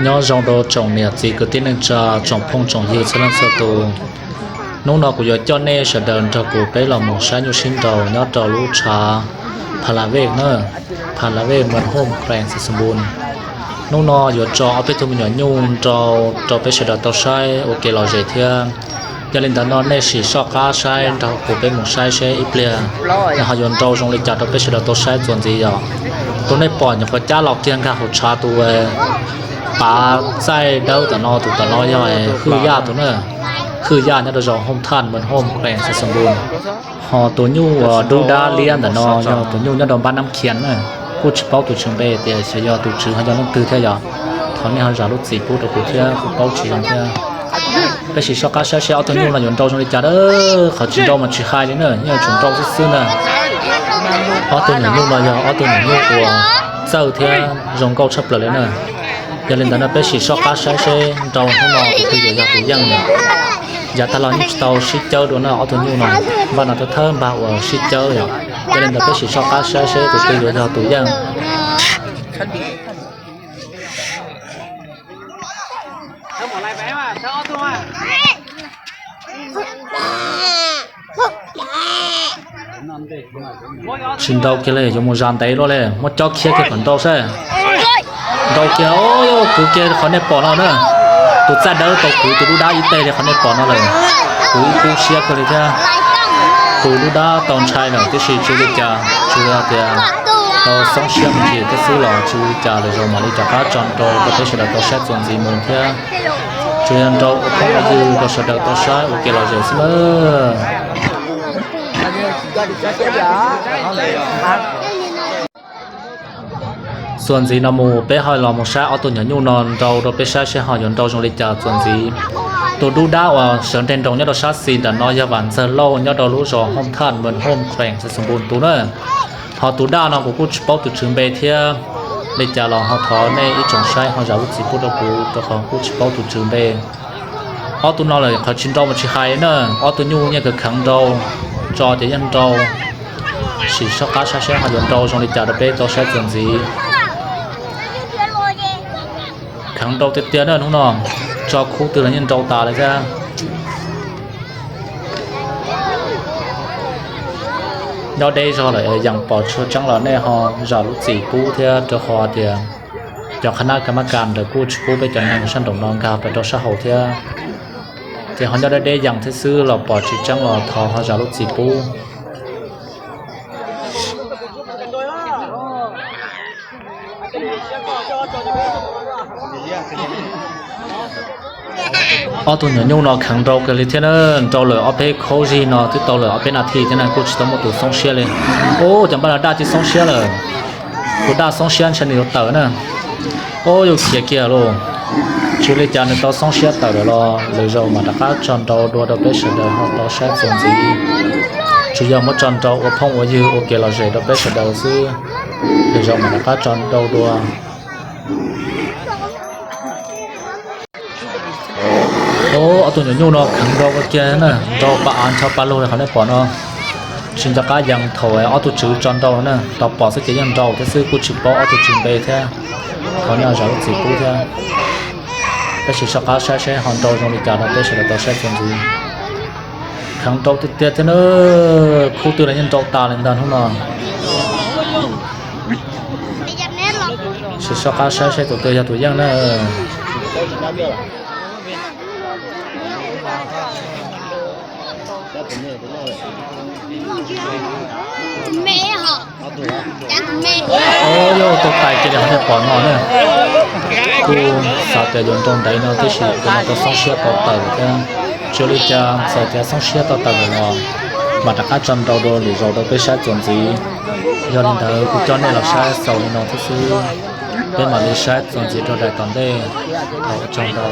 Nyob zoo rau tsoom niam txiv kwv tij neej tsa, tsoom phooj tsoom ywg txhua leej txhua tus. Hnub no kuv yuav coj nej sawv daws nrog kuv peb los mus saib nyuj sib nraus nyob rau lub tshav Pha La Vej na, Pha La Vej, Moos Hom, Khees Xais Xoom Npum. Hnub no yuav tso ob peb tug me nyuam nyuj nrau rau peb sawv daws tau saib ua kev lom zem thiab. Yog li ntawd no nej sim soj qab saib nrog kuv peb mus saib seb ib pliag nws ho yuav nrau zoo li cas rau peb sawv daws tau saib txuas ntxiv yom. Tus nej pom nyuam qhuav cab los kiag nkag hauv tshav tus pav txaij dawb tom no, tus tom no yog Hwj Yaj tus na. Hwj Yaj nyob rau zos Hom Thaj, Moos Hom, Khees Xais Xoom Npum. Ho tus nyuj uas dub dab liab ntawm no yog tus nyuj nyob rau Npab Nab Khias na. Kuj tsis paub tus tswv npe tias xyov yog tus tswv ho yog leej twg thiab yom. Thov nej ho zam lub txim pub rau kuv thiab, kuv paub tsis zoo thiab. Peb sim soj qab saib seb ob tug nyuj no yuav nrau zoo li cas na. Qhov tsis nrau mas tsis hais li na, yeej yuav tsum nrau xwb xwb na. Ob tug nyuam nyuj no yog ob tug nyuam nyuj uas txawj thiab zoo nkauj tshaj plaws li na. Yog li ntawd no peb sim soj qab saib seb nrau hnub no tus twg yuav yog tus yeej yom. Yav tag los yeej tsis tau sib cawb dua na, ob tug nyuj no npaj no thawj thawj npaj uas sib cawb yom. Yog li ntawd peb sim soj qab saib seb tus twg yuav yog tus yeej. Tsis nrau kiag li, yuav mus zas ntev luaj li, muab cob khiab kiag kom nrau saib. Nrau kiag, kwv kiag qhov nej pom no na. Tus txaij dawb tau kwv tus dub dab ib teg li qhov nej pom no lawm. Kwv ib kub siab kawg li thiab. Tus dub dab tau ntshai lawm tib si, tsis ua li cas, tsuas yog tias tau xoob siab mus ntsis thiab xwb los tsis ua li cas, lwm zaus mam li rov qab tso nrau rau peb sawv daws tau saib txuas ntxiv mus thiab. Tsuas yog nrau ua phooj ua ywg rau sawv daws tau saib ua kev lom zem xwb na. Txuas ntxiv no mus peb ho los mus saib ob tug nyuam nyuj no nrau rau peb saib seb ho yuav nrau zoo li cas txuas ntxiv. Tus dub dab uas sawv nreg nrau nyob rau sab xis ntawm no yog Vam Ntxawg Lauj nyob rau lub zos Hom Thaj, Moos Hom, Khees Xais Xoom Npum tus na. Ho tus daj no kuv kuj tsis paub tus tswv npe thiab, li cas los ho thov nej ib tsoom saib ho zam lub txim pub rau kuv rau qhov kuj tsis paub tus tswv npe. Ob tug no lawm qhov tsis nrau mas tsis hais na, ob tug nyuj yeej kheev kheev nrau, tso ces yeej nrau. Sim soj qab saib seb ho yuav nrau zoo li cas rau peb tau saib txuas ntxiv. Kheev nrau tiag tiag na hnub no, tso khub twg los yeej nrau tas li thiab. Nyob deb zog lawm yeej pom tsis tseeb los nej ho zam lub txim pub thiab rau qhov tias cov qhab nab ka mab kas ntawd kuj tsis pub peb cov neeg sab nraum no nkag pes rau sab hauv thiab. Ces ho nyob deb deb yeej thiab xwb los pom tsis tseeb los thov ho zam lub txim pub. Ob tug nyuam nyuj no kheev nrau kawg li thiab na, nrau lawm ob peb khaub zig no twb tau lawm ob peb nas this thiab na kuj tsis tau muaj tus xoob siab li. Ub, cov npaj las daj cia xoob siab lawm. Tus daj xoob siab ntshe nws yuav tawm na. Ub, yuav khiav kiag lauj. Tsis li cas nws tau xoob siab tawm lawm los lwm zaus mam rov qab tso nrau dua rau peb sawv daws ho tau saib txuas ntxiv. Tsuas yog muab tso nrau ua phooj ua ywg ua kev lom zem rau peb sawv daws xwb. Lwm zaus mam rov qab tso nrau dua. Ub, ob tug nyuam nyuj no kheev nrau kiag na, nrau pa av ncho pa lug li qhov nej pom no. Tsis nco qab yees thaum ob tug tswv tso nrau na, tos pom xwb ces yeej nrau thiab xwb, kuj tsis paub ob tug tswv npe thiab. Thov nej zam lub txim pub thiab. Peb sim soj qab saib seb ho nrau zoo li cas rau peb sawv daws tau saib txuas ntxiv. Kheev nrau tiag tiag thiab na, khub twg los yeej nrau tas li ntag hnub no. Sim soj qab saib seb tus twg yog tus yeej na. Ub, yog tau tais kiag li qhov nej pom no na. Kuj xav tias yuav nrau ntev no tib si, tus no tau xoob siab tau tawm thiab. Tsis ua li cas, txawm tias xoob siab tau tawm lawm los mam rov qab tso nrau dua lwm zaus rau peb saib txuas ntxiv. Yog li ntawd kuv coj nej los saib xaus li no thiab xwb. Peb mam li saib txuas ntxiv rau daim tom ntej. Thov ua tsaug ntau.